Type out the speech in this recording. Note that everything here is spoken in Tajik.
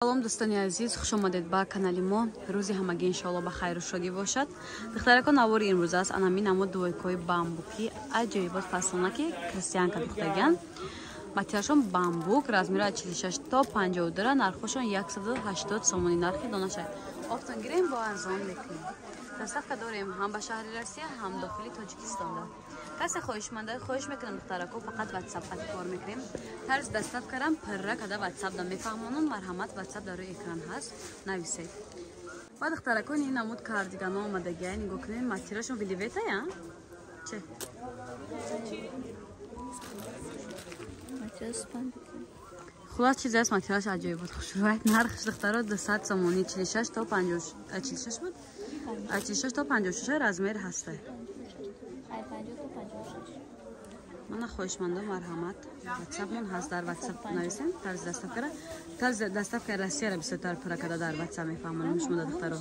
Салом, дӯстони азиз, хуш омадед ба канали мо. Рӯзи ҳамагӣ иншоалло ба хайру шодӣ бошад. Духтарако, навори имрӯз аст анами намуд двойкаҳои бамбукӣ, аҷоибот, фасонаки крестьянка духтагиан. Материалшон бамбук, размери аз 46 то 52, нархошон 180 сомонӣ, нархи донаша. Оптом гирем, бо арзон мекунем. Доставка дорем ҳам ба шаҳри Россия, ҳам дохили Тоҷикистонда. Касе хоҳишманда, хоҳиш мекунам, духтарако, фақат ватсап қати кор мекунем. Тарзи доставкарам пирра када ватсап да мефаҳмонам. Марҳамат, ватсап дар рӯи экран ҳаст, нависед. Ва духтарако, ин намуд кардигано омадагия, нигоҳ кунед, материалшон вельветая че? Хулас, чизе аст, материалш аҷоиб буд, хушрӯй. Нархш, духтаро, 200 сомонӣ, 46 то 50, 46 буд, 46 то 56 размер ҳаста. Мана, хоҳишмандо, марҳамат, ватсапмон ҳаст, дар ватсап нависем тарзи доставкара. Тарзи доставкаи Россияра бисёртар пурра када дар ватсап мефаҳмонем шумо, духтаро.